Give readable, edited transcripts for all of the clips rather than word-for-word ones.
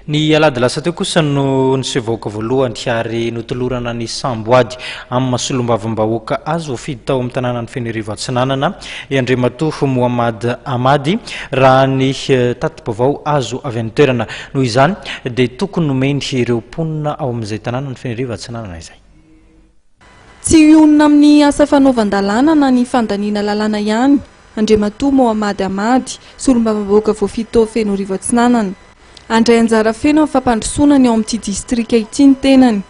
Ny alahady lasa teo kosa no niseho vahoaka voalohany ary notolorana ny samboady amin'ny maha solombavambahoaka azy voafidy tao amin'ny tanànan'i Fenoarivo Atsinanana i Andriamatoa Mohamad Ahmadi raha ny tati-baovao azo avy any an-toerana. Noho izany dia tokony nomeny ireo mponina ao amin'izay tanànan'i Fenoarivo Atsinanana izay. Tsy hionona amin'ny asa fanaovan-dalàna na ny fandaniana lalàna ihany Andriamatoa Mohamad Ahmadi, solombavambahoaka voafidy tao Fenoarivo Atsinanana. Handray anjara feno amin'ny fampandrosoana ny ao amin'ity distrika ity ny tenany.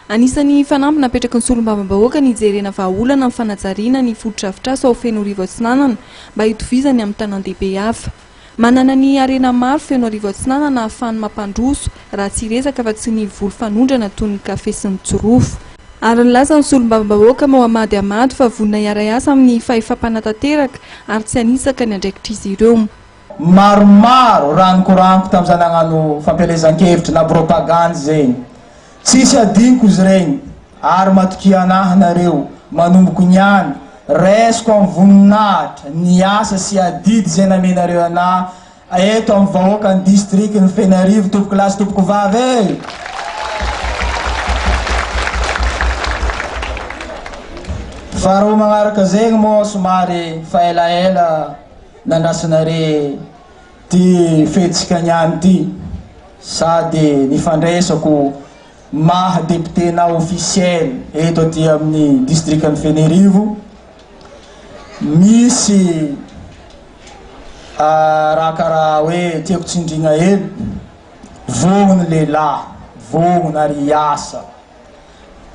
Anisan'ny fanamby napetraky ny solombavambahoaka ny hijerena vahaolana amin'ny fanajariana ny fotodrafitrasa ao Fenoarivo Atsinanana mba hitovizany amin'ny tanàn-dehibe hafa. Manana ny harena maro Fenoarivo Atsinanana ahafahany mampandroso raha tsy hiresaka afa tsy ny voly fanondrana toy ny kafe sy ny jirofo. Ary nilaza ny solombavambahoaka Mohamady Ahmad fa vonona hiara-hiasa amin'ny fahefam-panatanteraka ary tsy hanitsaka ny andraikitr'izy ireo. Maromaro raha nikoraniko tamin'izaho nagnano fampielezan-kevitra na propagandy zegny. Tsisy adinoko izy regny ary matokia anahy nareo manomboko niany, raisiko am voninahitra ny asa sy adidy izay namenareo anahy eto am vahoakan'ny district ny Fenarivo tompoko lahy sy tompoko vavy e! Faharoa magnaraka zegny moa somary fa elaela nandrasanare ty fetsika niany ty sady nifandraisako maha député-na officiel eto aty amin'ny distrikan'i Fenerivo, misy raha karaha hoe tiako tsindriana hely, vognona lehilahy, vognona ary hiasa,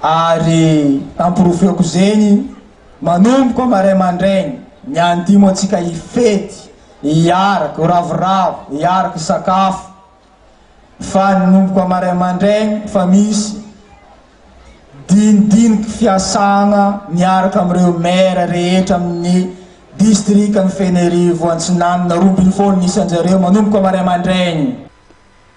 ary amporofeko zegny manomboka maray mandraigny, niany ty moa tsika hifety, hiaraka ho ravoravo, hiaraka hisakafo, Fa nanomboka maray mandraigny fa misy dinidiniky fiasagna miaraka amin'ireo maire rehetra amin'ny distrikan'i Fenerivo Antsinanana 12 ny isan-jareo manomboka maray mandraigny.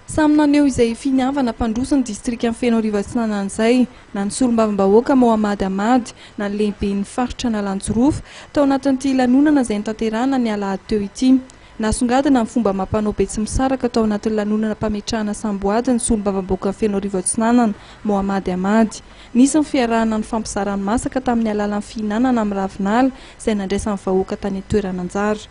Samy naneho izay finiavana hampandroso ny distrikan'i Fenoarivo Atsinanana izay, na ny solombavambahoaka Mohamady Ahmady, na ny lehiben'ny faritra Analanjirofo, tao anatin'ity lanonana izay notanterahina ny alahady teo ity. Nasongadina ny fomba amam-panao betsimisaraka tao anatin'ny lanonana-pametrahana samboady ny solombavambahoakan'i Fenoarivo Atsinanana, Mohamady Ahmady. Nisy ny fiarahana nifampizara ny masaka tamin'ny alalan'ny fihinanana amin'ny ravinala izay nandraisan'ny vahoaka tany an-toerana anjara.